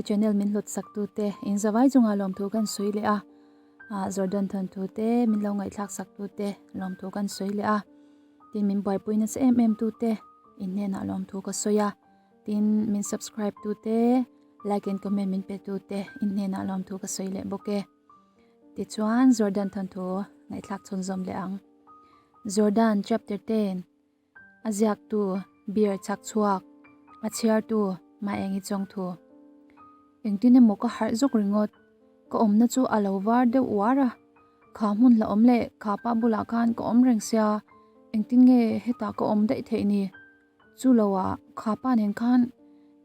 channel min hlut sak tu te in zavai chunga lawmthu kan sawi leh a ah Jordan thawnthu te min lo ngaihthlak sak tu te lawmthu kan sawi leh a tin min buaipui nasa em em tu te in hnenah lawmthu ka sawi a tin min subscribe tu te like and comment min pe tu te in hnenah lawmthu ka sawi leh bawk e. Tichuan Jordan thawnthu ngaihthlak chhunzawm leh ang. Jordan chapter 10 A ziaktu beer chak chhuak a chhiartu Maengi Chawngthu. Engtin emaw ka harh zawk ringawt ka awmna chu a lo var deuh uar a kha hmun la awm leh kha pa bulah khan ka awm reng sia engtin nge hetah ka awm daih theih ni chu lo ah kha pa nen khan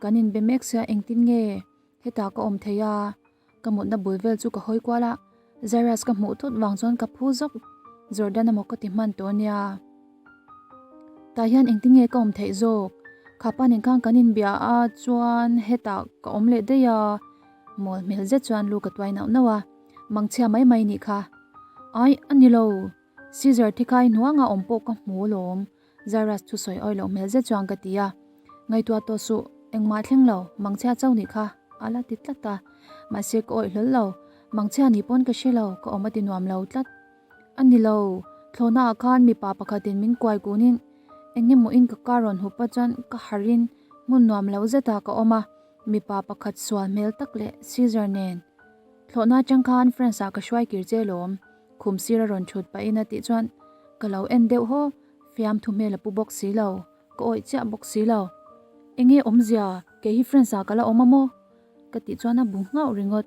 kan inbe mek sia engtin nge hetah ka awm thei a. Ka mutna bul vel chu ka hawi kual a, Zairus ka hmuh thut vang chuan ka phu zawk. Jordan emaw ka ti hman tawh ania. Tah hian engtin nge ka awm theih zawk? Kha pa nen khan kan inbia a chuan hetah ka awm leh daih a. Mawl hmel zet chuan lu ka tuai nauh nauh a, mangchhia mai mai nih kha. Ai, a ni lo. Caesar thikhai hnuanga awm pawh ka hmu alawm. Zairus thu sawi awi loh hmel zet chuan ka ti a, Ngaihtuah tawh suh, engmah thleng lo, mangchhia cho nih kha a la ti tlat a, mahse ka awih hlawl lo, mangchhia nih pawn ka hre lo, ka awm a ti nuam lo tlat. A ni lo, thlawhna ah khan mipa pakhatin min kuai kunin eng emaw in ka car rawn hup a chuan ka harhin hmun nuam lo zetah ka awm a, mipa pakhat sual hmel tak leh Caesar nen thlawhna atang khan France ah ka hruai kir che lawm, khum sir a rawn thut pahin a tih chuan ka lo en deuh haw. Fiamthu hmel a pu bawk si lo, ka awih chiah bawk si lo. Enge awmzia, kei hi friends ah ka la awm a maw? Ka tih chuan a bu nghauh ringawt.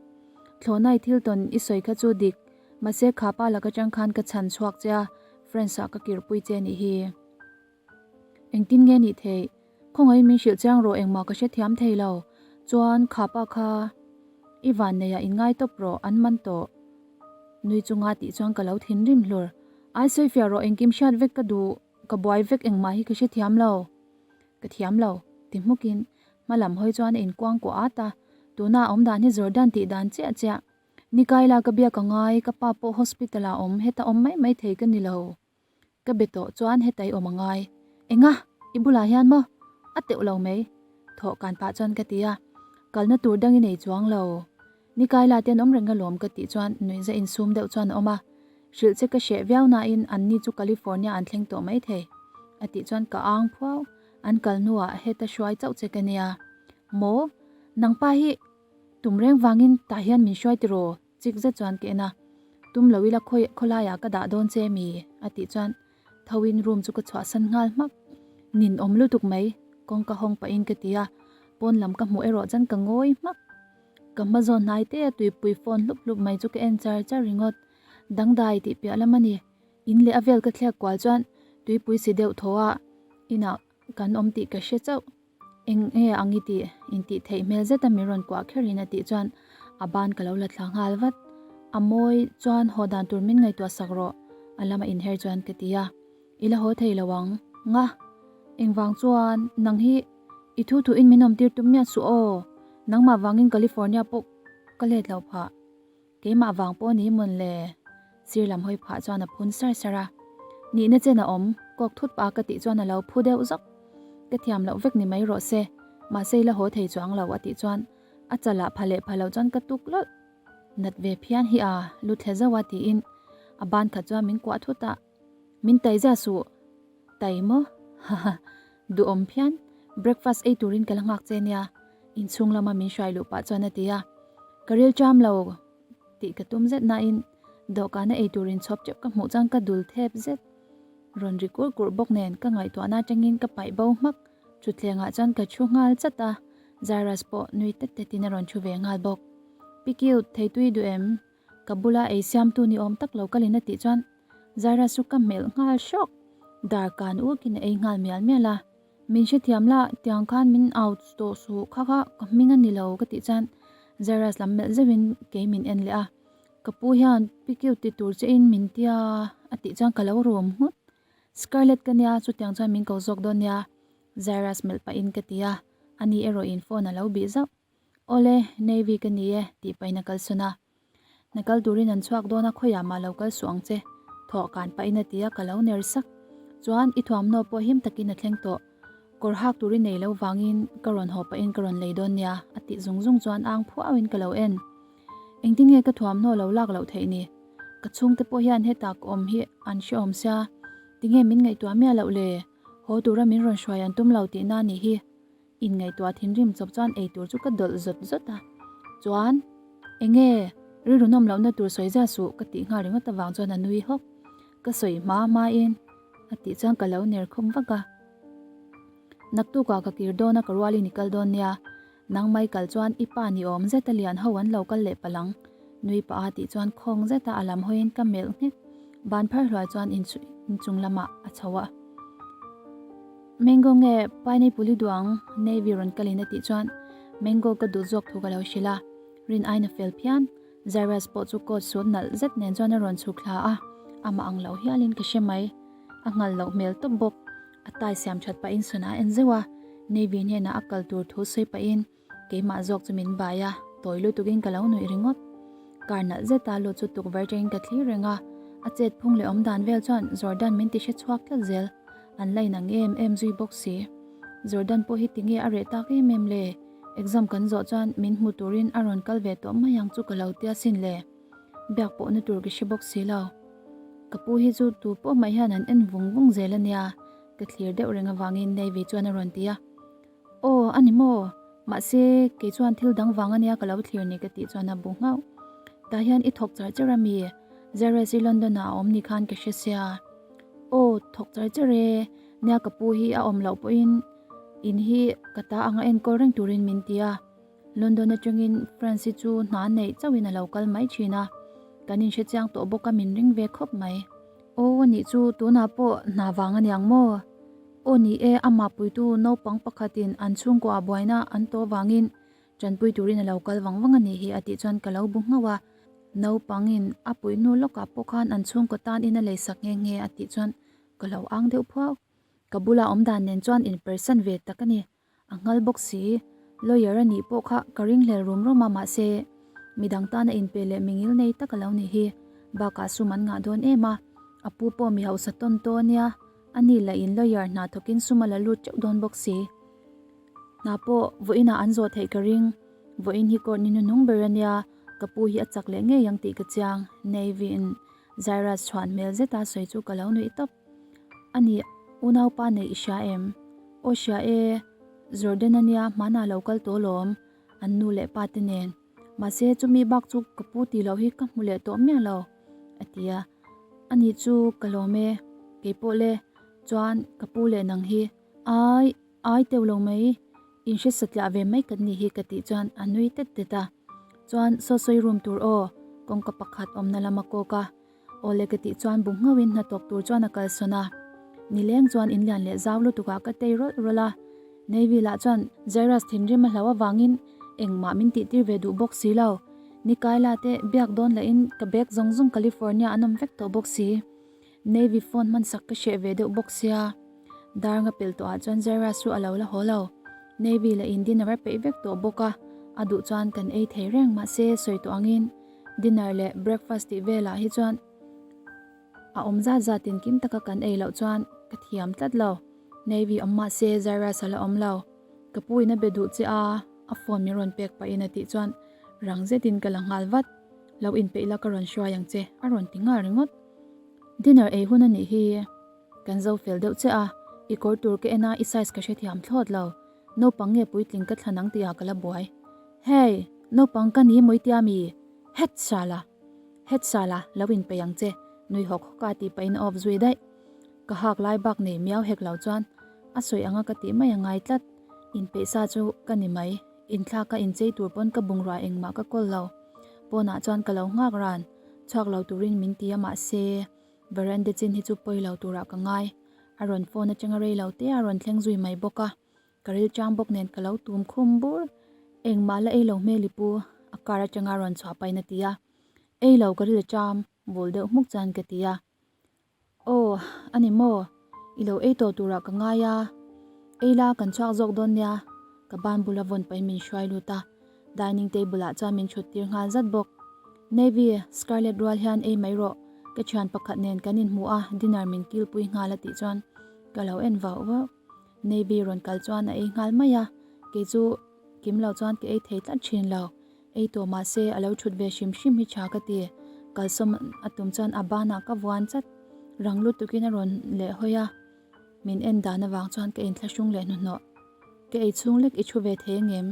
Thlawhnai thil tawn i sawi kha chu dik, mahse kha pa laka tang khan ka chhan chhuak che a, friends ah ka kirpui che nih hi. Engtin nge nih theih? Khawngaihin min hrilh chiang rawh engmah ka hrethiam thei lo. Chuan kha pa kha i vanneiah in ngai tawp rawh, an man tawh. Nui chunga tih chuan ka lo thinrim hlur. Ai sawi fiah rawh engkim hriat vek ka duh, ka buai vek engmah hi ka hrethiam lo. Ka thiam lo, ti hmukin hma lam hawi chuan a inkuang kuah at a, tuna a awm dan hi Jordan tih dan chiah chiah. Nikaila ka biak a ngai, ka pa pawh hospital ah awm, heta awm mai mai thei ka ni lo. Ka be tawh chuan hetai awm a ngai. Enga? I bulah hian maw? A teuh lo mai. Thawh kan pah chuan ka ti a. Kalna tur dang i nei chuang lo. Nikaila te an awm reng alawm ka tih chuan nuihza insum deuh chuan a awm a. Hrilh che ka hreh viau nain anni chu California an thleng tawh mai thei. A tih chuan ka ang phuau. An kal hnuah heta hruai chauh che ka nia. Maw? Nangpa hi tum reng vangin tah hian min hruai tiraw? Chik zet chuan ka en a, Tum lo ila khawi khawlaiah ka dah dawn che mi? a tih chuan tho in room chu ka chhuahsan nghal hmak. Nin awm lutuk mai, kawngka hawng pahin ka ti a, pawn lam ka hmuh erawh chuan ka ngawi hmak. Ka hma zawn hnai te a tuipui phone hlup hlup mai chu ka en char char ringawt. Dangdai tih piah lam a ni. In leh a vel ka thlek kual chuan tuipui si deuh thaw a inah kan awm tih ka hre chauh. Eng nge ang i tih? Intih theih hmel zeta min rawn kuah kherin a tih chuan a ban ka lo la thla nghal vat. A mawi chuan haw dan tur min ngaihtuah sak rawh, a lama inher chuan ka ti a. I la haw thei lo ang. Nga! Engvang chuan nang hi i thu thuin min awmtir tum miah suh aw. Nangmah vangin California pawh ka let lo phah. Keimah vang pawh ni mawn le? Sir lam hawi phah chuan a phun sar sar a. Nihna chen a awm, kawk thut pah ka tih chuan a lo phu deuh zawk. Ka thiam loh vek ni mai rawh se, mahse i la haw thei chuang lo a tih chuan a chalah pha leh pha lo chuan ka tuk lawlh. Nat ve phian hi a, lu thle zauh a tiin a ban khat chuan min kuah thut a. Min tai zia suh. Tai maw? Haha, duhawm phian. Breakfast ei turin ka la nghak che nia, inchhung lama min hruai luh pah chuan a ti a. Ka ril ṭam lo tih ka tum zet nain dawhkana ei turin chhawp teuh ka hmuh chuan ka dul thep zet. Rawn ri kurh kurh bawk nen ka ngaihtuahna atangin ka paih bo hmak. Thutthlengah chuan ka thu nghal chat a, Zairas pawh nui tet tetin a rawn thu ve nghal bawk. Pi cute, theitui duh em? Ka bula ei siamtu ni awm tak lo kalin a tih chuan Zaira chu ka hmelh nghal hrawk. Dar kan ukin a ei nghal mial mial a. Min hrethiam la, tiang khan min au tawh suh kha kha ka hming a ni lo ka tih chuan Zaira's lam melh zeuhin kei min en leh a. Ka pu hian pi cute ti tur che in min tia a tih chuan ka lo rum nghut. Scarlett ka nia chutiang chuan min ko zawk dawn nia Zaira's melh pahin ka ti a, ani erawhin phone a lo bih zauh. Awle, Navy ka ni e, tih pahin a kalsawn a. Hna kal turin an chhuak dawn a, khawiah mah lo kal suh ang che, thawh kan pahin a ti a, ka lo ner sak. Chuan, i thuamhnaw pawh him takin a thleng tawh. Kawr hak tur i nei lo vangin ka rawn haw pahin ka rawn lei dawn nia a tih zung zung chuan ang phuauin ka lo en. Engtin nge ka thuamhnaw lo lak loh theih ni? Ka chhungte pawh hian heta ka awm hi an hrehawm sia, tinge min ngaihtuah miah loh le? Haw tura min rawn hruai an tum lo tihna a nih hi. Inngaihtuah thinrim chawp chuan eitur chu ka dawlh zawt zawt a. Chuan, Enge? Rilru nawm lohna tur sawi zia suh ka tih nghal ringawt avang chuan a nui hawk. Ka sawi hma hmain a tih chuan ka lo ner khum vak a. Naktukah ka kir dawn a ka rualin i kal dawn nia. Nang mai kal chuan i pa ni awm zeta lian ho an lo kal leh palh ang. Nui pah a tih chuan khawng zeta a lam hawiin ka melh nghek. Ban phar hluai chuan inchung lamah a chho a. Mango nge pineapple i duh ang? Navy rawn kalin a tih chuan mango ka duh zawk thu ka lo hrilh a. Rin aiin a fel phian. Zyrus pawh chu coat suit nalh zet nen chuan a rawn chhuk thla a, amah ang lo hialin ka hre mai. A nghal loh hmel tawp bawk. A tai siam that pahin sana a en zeuh a, Navy hnenah a kal tur thu sawi pahin keimah zawk chu min bai a, tawi lutukin ka lo nuih ringawt. Car nalh zeta lut chu tukverh atangin ka thlir reng a, a chet phung leh awm dan vel chuan Jordan min ti hre chhuak tlat zel. An la inang em em zui bawk si. Jordan pawh hi tinge a reh tak em em le? Exam kan zawh chuan min hmu turin a rawn kal ve tawh mai ang chu ka lo tia sin le. Biak pawhna tur ka hre bawk si lo. Ka pu hi chu tu pawh mai hian an en vung vung zel a nia, ka thlir deuh reng avangin Navy chuan a rawn ti a. Aw, a ni maw? Mahse, kei chuan thil dang vang a nia ka lo thlir ni ka tih chuan a bu nghauh. Tah hian i thawk char char a mi? Zeres i London ah a awm ni khan ka hre sia. Aw, thawk char char e, nia ka pu hi a awm loh pawhin in hi ka ta anga enkawl reng turin min ti a. London atangin Francie chu hna neih chauhin a lo kal mai thin a, kan inhre chiang tawh bawk a min ring ve khawp mai. Aw nih chu tunah pawh hna vang a niang maw? Aw ni e, amah puitu naupang pakhatin an chhungkuah buaina an tawh vangin tanpui turin a lo kal vang vang a nih hi a tih chuan ka lo bu nghauh a. Naupangin a puih hnu lawkah pawh khan an chhungkaw tan in a leisak nghe nghe a tih chuan ka lo ang deuh phuau. Ka bula awm dan nen chuan inpersan ve tak a ni. A nghal bawk si, lawyer a nih pawh kha ka ringhlel rum rum a mahse midang tana inpe leh mingil nei tak a lo nih hi. Bakah sum an ngah dawn em a, a pu pawh mi hausa tawn tawn nia, a ni lah in lawyer hna thawkin sum a la lut teuh dawn bawk si. Hna pawh vawiinah an zawh theih ka ring, vawiin hi court ni hnuhnung ber a nia, ka pu hi a chak leh ngei ang tih ka chiang, Navy in Zairus chhuan hmel zeta sawi chu ka lo nuih tawp. A nih, unaupa neih i hria em? Aw hria e, Jordan a nia hmanah lo kal tawh lawm, an nu leh pa te nen. Mahse chumi bak chu ka pu tih loh hi ka hmu leh tawh miah lo, a ti a. A nih chu ka lawm e, keipawh le, chuan ka pu leh nang hi ai ai teuh lo mai, in hre satliah ve mai kan nih hi ka tih chuan a nui tet tet a. Chuan saw sawi room tur aw, kawngka pakhat awmna lam a kawk a. Awle ka tih chuan bu nghauhin hnathawk tur chuan a kalsawn a. Nileng chuan inlian leh zau lutukah ka tei rawlh rawlh a. Navy lah chuan Jairus thinrim a hlau avangin engmah min tihtir ve duh bawk si lo. Nikaila te biak dawn lahin ka bag zawng zawng California an awm vek tawh bawk si. Navy phone hmansak ka hreh ve deuh bawk sia. Dar nga pel tawhah chuan Jairus chu a lo la haw lo. Navy lah in dinner a peih vek tawh bawk a, a duh chuan kan ei thei reng mahse sawi tawh angin Dinner leh breakfast tih velah hi chuan a awm zat zat in kim taka kan ei loh chuan ka thiam tlat lo. Navy awm mah se Zairus a la awm lo. Ka pu in a be duh che a, a phone min rawn pek pahin a tih chuan rang zetin ka la nghal vat. Lo inpeih la ka rawn hruai ang che a rawn ti nghal ringawt. Dinner ei hun a nih hi kan zo fel deuh che a, i kawr tur ka en a i size ka hrethiam thlawt lo. Naupang nge puitling ka thlan ang tihah ka la buai. Hey! Naupang ka ni mawitia mi? Het sala! Het sala, lo inpeih ang che, nui hawk hawk a tih pahin a off zui daih. Ka hak lai bak nei miau hek lo chuan a sawi anga ka tih mai a ngai tlat. Inpeih sa chu ka ni mai, inthlak a inchei tur pawn ka bungrua engmah ka kawl lo. Pawnah chuan ka lo nghak ran, chhuak lo turin min ti a mahse veranda chin hi chu pawi lo turah ka ngai. A rawn phone atanga rei lo te a rawn thleng zui mai bawk a. Ka ril chang bawk nen ka lo tum khum bur. Engmah la ei lo hmel i pu, a car atanga rawn chhuah pahin a ti a. Ei lo ka ril cham, bul deuh hmuk chuan ka ti a. Aw, a ni maw? I lo ei tawh turah ka ngai a. Ei la kan chhuak zawk dawn nia, ka ban bula vawn pahin min hruai lut a. Dining table ah chuan min thut tir nghal zat bawk. Navy, Scarlett rual hian ei mai rawh, ka thian pakhat nen kan inhmu a, dinner min kilpui nghal a tih chuan ka lo en vauh vauh. Navy rawn kal chuan a ei nghal mai a, kei chu kim lo chuan ka ei thei tlat thin lo. Ei tawh mahse a lo thut ve hrim hrim hi tha ka ti. Kalsawm a tum chuan a banah ka vuan chat. Rang lutukin a rawn leh hawi a, min en dan avang chuan ka inthlahrung leh hnuhnawh. Ka ei chhung lek i thu ve thei angem?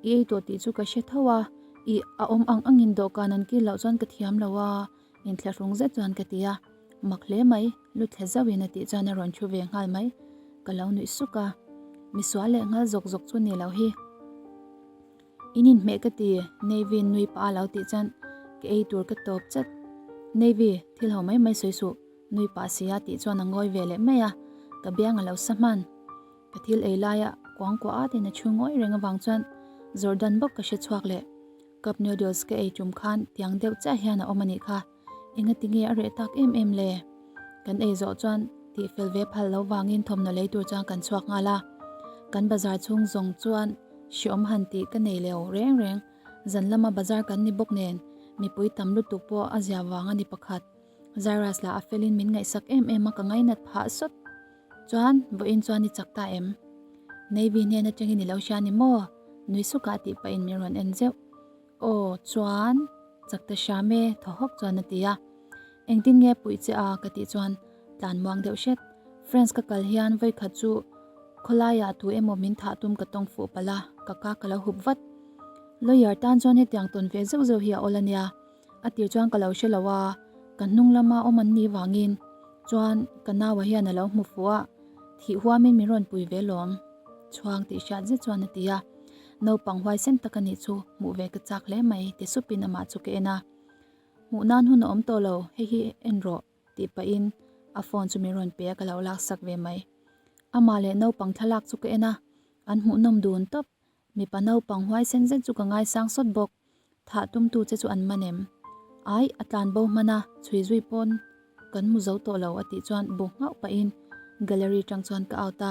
I ei tawh tih chu ka hre tho a, i a awm ang angin dawhkan an kil loh chuan ka thiam lo a, inthlahrung zet chuan ka ti a. Mak hle mai, lu thle zauhin a tih chuan a rawn thu ve nghal mai. Ka lo nuih suk a, misual leh nghal zawk zawk chu ni lo hi. In inhmeh ka ti, Navy nui pah a lo tih chuan ka ei tur ka tawp chat. Navy, thil ho mai mai sawi suh, nui pah si a tih chuan a ngawi ve leh mai a, ka biang a lo sa hman. Ka thil ei laia kuang kuah at in a chhu ngawi reng avang chuan Jordan bawk ka hre chhuak leh. Cup noodles ka ei tum khan tiang deuh chiah hian a awm a nih kha. Engati nge a reh tak em em le? Kan ei zawh chuan tih fel ve phal lo vangin thawmhnaw lei tur chuan kan chhuak nghal a. Kan bazar chhung zawng chuan hreawm han tih ka nei leo reng reng. Zan lama bazar kan ni bawk nen mipui tam lutuk pawh a zia vang a ni pakhat. Zairas lah a felin min ngaihsak em em a ka ngainat phah sawt. Chuan vawiin chuan i chak ta em? Navy hnen atangin i lo hria ni maw? Nui sukah tih pahin min rawn en zeuh. Aw chuan chak ta hram e thaw hawk chuan a ti a. Engtin nge puih che a ka tih chuan tlan muang deuh hret. France ka kal hian vawikhat chu khawlaiah tu emaw min thah tum ka tawng fuh palh a, ka ka ka lo hup vat. Lawyer tan chuan hetiang tawn ve zeuh zeuh hi a awl a nia. A tir chuan ka lo hre lo a, ka hnung lama awm an nih vangin chuan ka naua hian a lo hmu fuh a, thih huamin min rawn pui ve lawm chhuang tih hriat zet chuan a ti a. Naupang huaisen tak a nih chu hmuh ve ka chak hle mai ti supin amah chu ka en a. Hmuh nan hun a awm tawh lo, hei hi en rawh tih pahin a phone chu min rawn pe a ka lo laksak ve mai. Amah leh naupang thlalak chu ka en a, an hmuhnawm dun tawp. Mipa naupang huaisen zet chu ka ngaisang sawt bawk. Thah tumtu che chu an man em? Ai, a tlan bo hman a, chhui zui pawn kan hmu zo tawh lo a tih chuan bu nghauh pahin gallery tang chuan ka out a.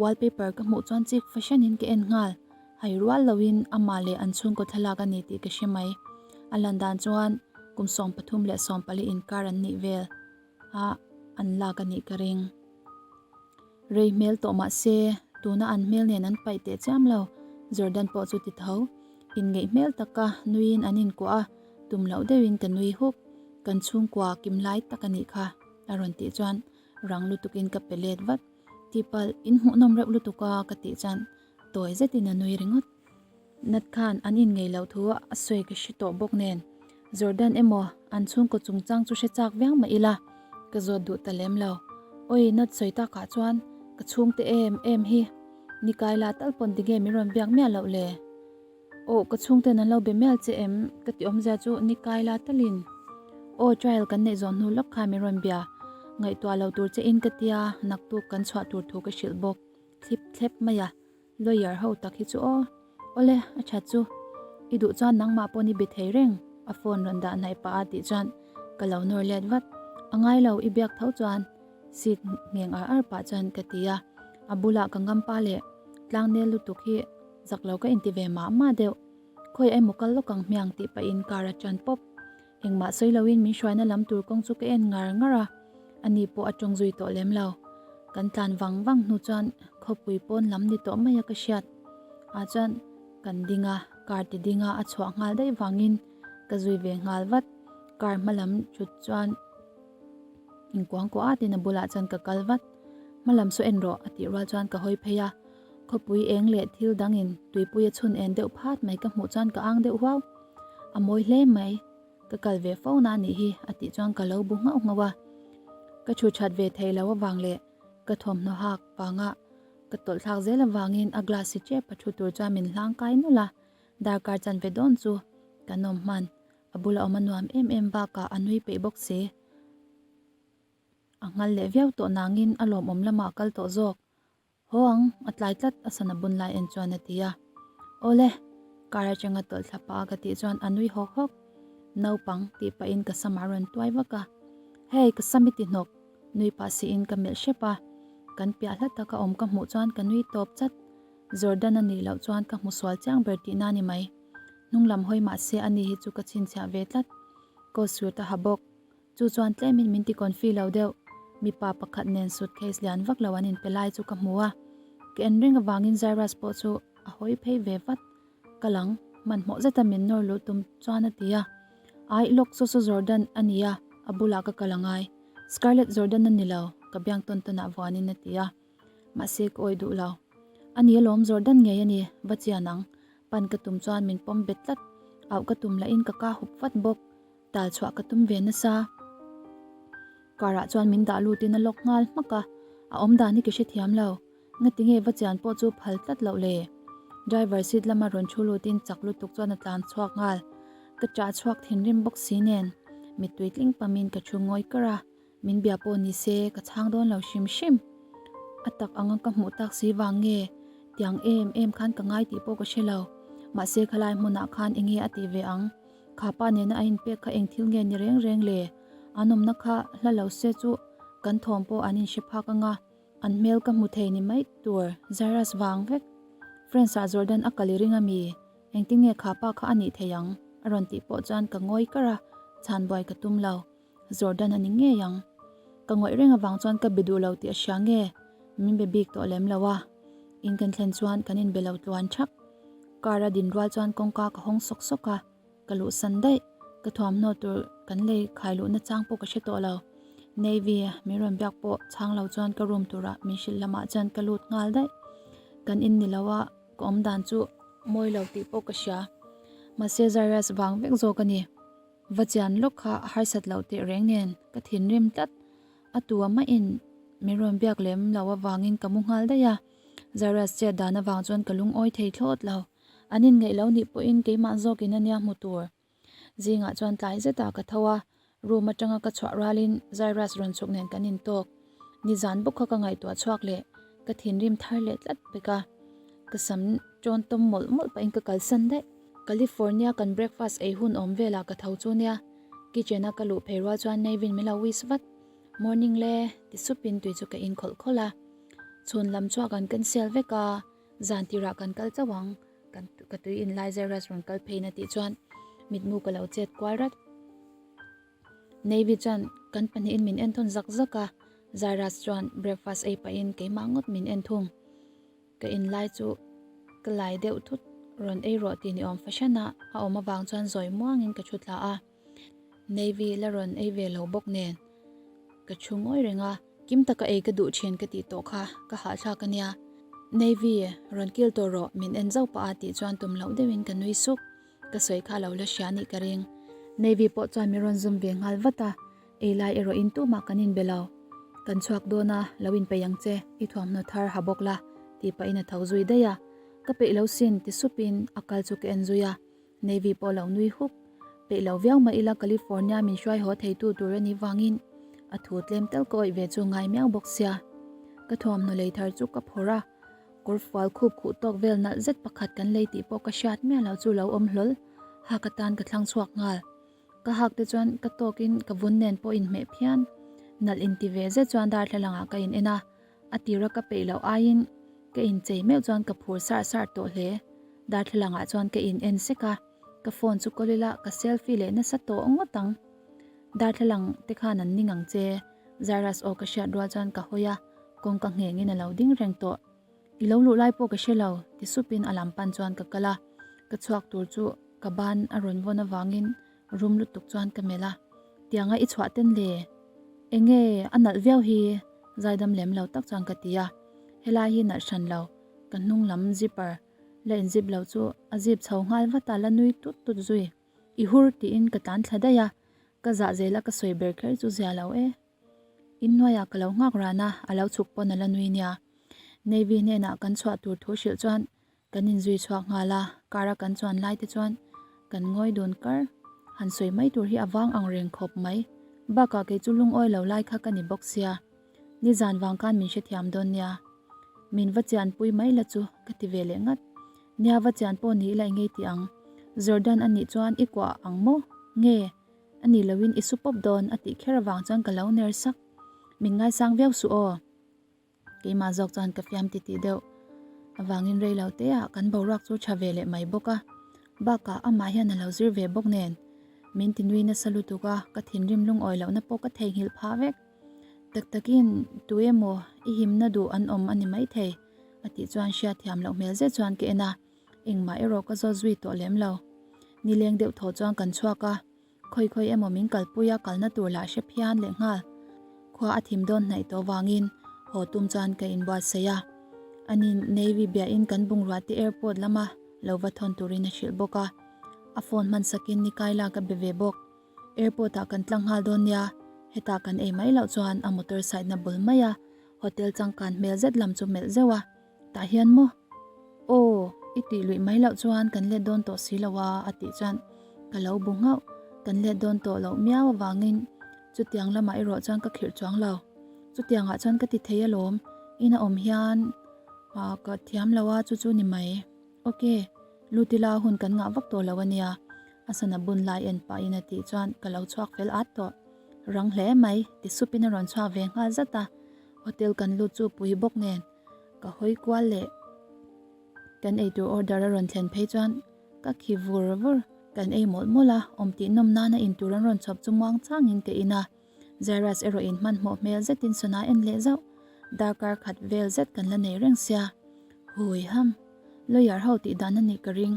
Wallpaper ka hmuh chuan chik fashion in ka en nghal. Hai rual loin amah leh an chhungkaw thlalak a ni tih ka hre mai. A lan dan chuan kum 13 leh 14 inkar an nih vel a an lak a nih ka ring. Rei hmel tawh mah se, tuna an hmel nen an paih teh chiam lo. Jordan pawh chu ti tho. Inngeih hmel taka nuiin an inkuah a, tum loh deuhin ka nui huk. Kan chhungkua kim lai tak a nih kha, a rawn tih chuan rang lutukin ka pe let vat. Tihpalh, in hmuhnawm reuh lutuk a, ka tih chuan tawi zetin a nui ringawt. Nat khan an inngeih loh thu a sawi ka hre tawh bawk nen, Jordan emaw an chhungkaw chungchang chu hre chak viau mah ila, ka zawt duh ta lem lo. Awi Nat sawi takah chuan ka chhungte em em hi ni kai la tal pawn tinge min rawn biak miah loh le? Aw ka chhungten an lo be mial che em? Ka ti awmzia chu ni kai la talin aw trial kan neih zawh hnu lawk khan min rawn bia. Ngaihtuah lo tur che in ka tia, naktuk kan chhuah tur thu ka hrilh bawk. Thlip thlep mai a. Lawyer ho tak hi chu aw. Awle, a that chu. I duh chuan nangmah pawn i be thei reng, a phone rawn dah hnaih pah a tih chuan ka lo nawr let vat. A ngai lo, i biak tho chuan seat ngheng ar ar pah chuan ka ti a. A bulah ka ngam pa leh tlang nel lutuk hi zak lo ka inti ve mah mah deuh. Khawi emaw kal lawk ang hmiang tih pahin car a tan pawp. Engmah sawi loin min hruaina lam tur kawng chu ka en ngar ngar a, ani pawh a tawng zui tawh lem lo. Kan tlan vang vang hnu chuan khawpui pawn lam ni tawh mai a ka hriat ah chuan kan ding a, car ti ding a a chhuah nghal daih vangin ka zui ve nghal vat. Car hma lam thut chuan inkuang kuah at in a bulah chuan ka kal vat. Hma lam saw en rawh a tih rual chuan ka hawi phei a, khawpui eng leh thil dangin tuipui a chhun en deuh phat mai ka hmuh chuan ka ang deuh huau. A mawi hle mai, ka kal ve fo na anih hi a tih chuan ka lo bu nghauh nghauh a. Ka thu that ve thei lo avang leh ka thawmhnaw hak vanga ka tawlh thlak zel avangin a glass si tep a thu tur chuan min hlang kai nawlh a, darkar chanve dawn chu kan awm hman. A bula awm a nuam em em bakah a nui peih bawk si. A nghal leh viau tawh nangin a lawmawm lamah a kal tawh zawk. Haw ang, a tlai tlat a sana bun lai en chuan a ti a. Awle, car atanga tawlh thla pah a ka tih chuan a nui hawk hawk. Naupang tih pahin ka sam a rawn tuai vak a. Hey, ka sam i ti hnawk, nui pah siin ka melh hrep a. Kan piah hla taka awm ka hmuh chuan ka nui tawp chat. Jordan a nih loh chuan ka hmu sual chiang ber tihna ni mai. Hnung lam hawi mah se ani hi chu ka chhinchhiah ve tlat. Coat suit a ha bawk. Chu chuan tlemin min ti confi lo deuh. Mipa pakhat nen suitcase lian vak lo an inpe lai chu ka hmu a. Ka en reng avangin Zairas pawh chu a hawi phei ve vat. Ka lang, hmanhmawh zeta min nawr luh tum chuan a ti a. Ai, lawk saw saw Jordan a nia, a bulah ka kal angai. Scarlett Jordan a ni lo, ka biang tawn tawnah vuanin a ti a. Mahse ka awih duh lo. A ni alawm Jordan ngei a ni, va chian ang. Pan ka tum chuan min pawm bet tlat. Auh ka tum lahin ka ka hup vat bawk. Tal chhuah ka tum ve nasa. Car ah chuan min dah lutin a lock nghal hmak a, a awm dan hi ka hrethiam lo. Ngati nge va chian pawh chu phal tlat loh le? Driver seat lama rawn thu lutin chak lutuk chuan a tlan chhuak nghal. Ka chah chhuak thinrim bawk si nen mittui tling pamin ka thu ngawi kar a, min bia pawh ni se ka chhang dawn lo hrim hrim. A tak anga ka hmuh tak si vang nge tiang em em khan ka ngai tih pawh ka hre lo. Mahse khalai hmunah khan enge a tih ve ang? Kha pa nena a inpek kha eng thil nge ni reng reng le? An awmna kha hla lo se chu kan thawm pawh an inhre phak anga an hmel ka hmu thei ni mai tur Zairas vang vek. Friends ah Jordan a kal i ring ami? Engtin nge kha pa kha a nih thei ang? A rawn tih pawh chuan ka ngawi kar a, chhan buai ka tum lo. Jordan a ni ngei ang. Ka ngawih reng avang chuan ka be duh lo tih a hria nge? Min be bik tawh lem lo a. In kan thlen chuan kan inbe lo tluan thak. Car a din rual chuan kawngka ka hawng sawk sawk a, ka luhsan daih. Ka thuamhnaw tur kan lei khai luhna chang pawh ka hre tawh lo. Navy min rawn biak pawh chhang lo chuan ka room turah min hrilh lamah chuan ka lut nghal daih. Kan in ni lo a, ka awm dan chu mawi lo tih pawh ka hria. Mahse Zarius vang vek zawk a ni. Va chian lawk kha a harsat loh teh reng nen ka thinrim tlat. A tu a mahin min rawn biak lem lo avangin ka mu nghal daih a. Zarius chet dan avang chuan ka lungawi thei thlawt lo. An inngeih lo nih pawhin keimah zawkin a nia hmu tur. Zingah chuan tlai zetah ka tho a, room atanga ka chhuah rualin Zairas rawn chhuk nen kan intawk. Nizan bawk kha ka ngaihtuah chhuak leh ka thinrim thar leh tlat pek a. Ka sam tawn tawm mawlh mawlh pahin ka kalsan daih. California kan breakfast ei hun awm velah ka tho chu nia. Kitchen a ka luh phei rual chuan Navin min lo wish vat. Morning le, ti supin tui chu ka in khawlh khawlh a. Chhun lam chhuah kan cancel vek a. Zan tirah kan kal chauh ang, kan ka tui in lai Zairas rawn kal phei na tih chuan mitmu ka lo chet kual rat. Navy chuan kan pahnihin min en thawn zak zak a, Zairas chuan breakfast ei pahin keimah ngawt min en thung. Ka in lai chu ka lai deuh thut rawn ei rawh tih ni awm fahran a, a awm avang chuan zawi muangin ka thu thla a. Navy la rawn ei ve lo bawk nen ka thu ngawi reng a. Kim taka ei ka duh thin ka tih tawh kha ka hahthlak a nia. Navy, rawn kil tawh rawh, min en zauh pah a tih chuan tum loh deuhin ka nui suk. Ka sawi kha lo la hria nih ka ring. Navy pawh chuan min rawn zum ve nghal vat a, ei lai erawh in tumah kan inbe lo. Kan chhuak dawn a, lo inpeih ang che, i thuamhnaw thar ha bawk la, tih pahin a tho zui daih a. Ka peih lo sin, ti supin a kal chu ka en zui a. Navy pawh lo nui huk. Peih lo viau mah ila California min hruai haw theitu tur a nih vangin a thu tlem tal ka awih ve chu ngai miau bawk sia. Ka thuamhnaw lei thar chu ka phawrh a, kawr fual khup khuh tawk vel nalh zet pakhat kan lei tih pawh ka hriat miah lo chu lo awm hlawl. Hak atan ka thlang chhuak nghal. Ka hak te chuan ka tawkin ka vun nen pawh inhmeh phian. Nalh inti ve zet chuan darthlalang ah ka in en a, A tira ka peih loh aiin ka inchei meuh chuan ka phur sarh sarh tawh hle. Darthlalang ah chuan ka in en sek a, ka phone chu kawl ila ka selfie leh nasa tawh ngawt ang. Darthlalang te khan an ning ang che, Zairas aw ka hriat rual chuan ka hawi a, kawngka nghengin a lo ding reng tawh. I lo luh lai pawh ka hre lo, ti supin a lam pan chuan ka kal a, ka chhuak tur chu ka ban a rawn vawn avangin rum lutuk chuan ka melh a, Tianga i chhuah ten le? Enge a nalh viau hi? Zaidam lem lo tak chuan ka ti a, helai hi nalh hran lo, ka hnung lam zipper la in zip lo chu a zip chho nghal vat a, la nui tut tut zui. I hur tiin ka tlan thla daih a, ka zah zel a ka sawi ber kher chu zia lo e. Inhnuaiah ka lo nghak ran a, a lo chhuk pawn a la nui nia. Navy hnenah kan chhuah tur thu hrilh chuan Kan inzui chhuak nghal a, car a kan chuan lai te chuan kan ngawi dun kar. Han sawi mai tur hi a vang ang reng khawp mai. Bakah kei chu lungawi lo lai kha ka ni bawk sia. Nizan vang khan min hrethiam dawn nia. Min va chian pui mai la chu ka ti ve leh ngat. Nia va chian pawh ni ila i ngei tih ang. Jordan a nih chuan i kuah ang maw? Nge? A nih loin i su pawp dawn a tih kher avang chuan ka lo ner sak. Min ngaisang viau suh aw. Keimah zawk chuan ka fiam titih deuh avangin rei lo te ah kan boruak chu tha ve leh mai bawk a, bakah amah hian a lo zir ve bawk nen min ti nui nasa lutuk a, ka thinrim lungawi lohna pawh ka theihnghilh phah vek. Tak takin tu emaw i himna duh an awm a ni maithei. A tih chuan hriatthiam loh hmel zet chuan ka en a, engmah erawh ka zawt zui tawh lem lo. Nileng deuh thaw chuan kan chhuak a, khawi khawi emaw min kalpui a kalna tur lah hre phian leh nghal. Khua a thim dawn hnaih tawh vangin haw tum chuan ka inbuatsaih a, anin Navy biahin kan bungrua te airport lama lo va thawn turin a hrilh bawk a, a phone hman sakin nikai lak a be ve bawk. Airport ah kan tlang nghal dawn nia, hetah kan ei mai loh chuan a motor side na bul mai a, hotel changkan hmel zet lam chu melh zeuh a, tah hian maw? Aw, i tih luih mai loh chuan kan let dawn tawh si lo a a tih chuan ka lo bu nghauh, kan let dawn tawh loh miau avangin chutiang lamah erawh chuan ka khirh chuang lo, chutiangah chuan ka ti thei alawm, ina awm hian ka thiam lo a chu chu ni mai. Ok, Lutila hun kan ngah vak tawh lo a nia, a sana bun lai en pahin a tih chuan ka lo chhuak fel at tawh. Rang hle mai, ti supin a rawn chhuak ve nghal zat a, hotel kan lut chu pui bawk nen ka hawi kual leh kan eitur order a rawn thlen phei chuan ka khi vur vur. Kan ei mawlh mawlh a, awm tih nawm nana intur an rawn chhawp chu muang changin ka in a, Jairus erawh in hmanhmawh hmel zetin sana en leh zauh. Darkar khat vel zet kan la nei reng sia. Hui ham. Lawyer ho tih dan a nih ka ring.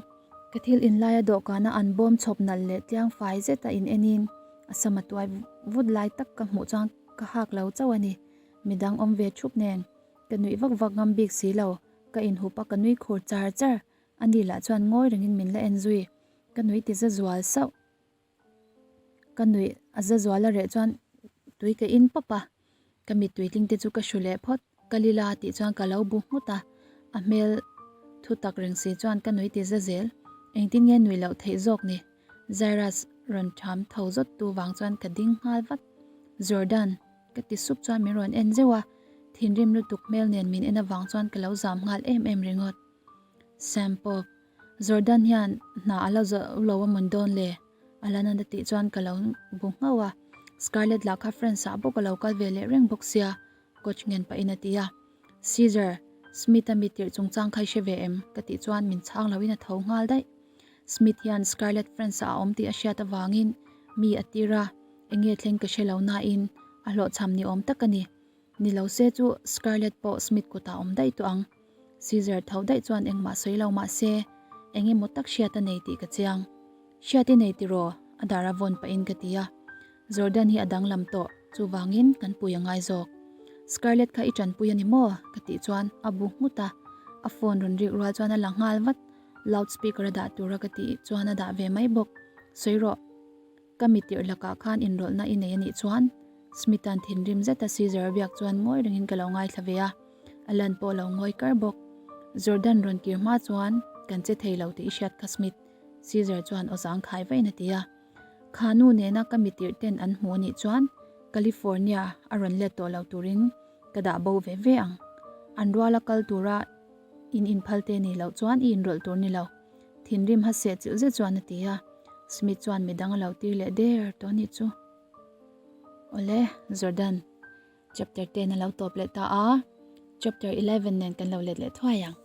Ka thil in laia dawhkana an bawm chhawp nalh leh tliang fai zeta in enin a sama tuai vut lai tak ka hmuh chuan ka hak lo chauh a ni. Midang awm ve thup nen. Ka nuih vak vak ngam bik si lo. Ka inhup a ka nui khur char char. Ani lah chuan ngawi rengin min la en zui. Ka nuih ti za zual sauh. Ka nuih a za zual a reh chuan tui ka in pawp a, ka mittui tling te chu ka hru leh phawt. Ka lila tih chuan ka lo bu nghut a, a hmel thu tak reng si chuan ka nuih ti za zel. Engtin nge nuih loh theih zawk ni? Jairus rawn tham tho zawt tu vang chuan ka ding nghal vat. Jordan! Ka ti sup chuan min rawn en zeuh a, thinrim lutuk hmel nen min en avang chuan ka lo zam nghal em em ringawt. Sam pawp. Jordan hian hna a la zawh lo a mawn dawn le? A la nana tih chuan ka lo bu nghauh a, Scarlett lah kha France ah bawk a lo kal ve leh reng bawk sia, coach ngen pahin a ti a. Caesar, Smith-a mi tirh chungchang kha i hre ve em? Ka tih chuan min chhang loin a tho nghal daih. Smith hian Scarlett France ah a awm tih a hriat avangin mi a tir a, enge thleng ka hre lo nain a hlawhchham ni awm tak a ni. Ni lo se chu Scarlett pawh Smith kutah awm daih tawh ang. Caesar tho daih chuan engmah sawi lo mah se, eng emaw tak hriat a nei tih ka chiang. Hriat i nei tiraw? A dar a vawn pahin ka ti a. Jordan hi a danglam tawh, chuvangin kan pui a ngai zawk. Scarlett kha i tanpui a ni maw? Ka tih chuan a bu nghut a, a phone rawn rik rual chuan a la nghal vat. Loud speaker a dah tura ka tih chuan a dah ve mai bawk. Sawi rawh. Ka mi tirh lakah khan inrawlhna i nei a nih chuan Smith-a'n thinrim zeta Caesar a biak chuan ngawi rengin ka lo ngaithla ve a, Alan pawh a lo ngawi kar bawk. Jordan rawn kir hma chuan kan che thei lo tih i hriat kha Smith, Caesar chuan aw zang khai vain a ti a. Kha nu nena ka mi tirh ten an hmu a nih chuan California a rawn let tawh lo turin ka dah bo ve ve ang. An ruala kal tura in inphal te nih loh chuan i inrawlh tur ni lo. Thinrim ha seh chilh zet chuan a ti a, Smith chuan midang a lo tir leh der tawh anih chu. Awle, Jordan, chapter 10 a lo tawp leh ta a, chapter 11 nen kan lo let leh thuai ang.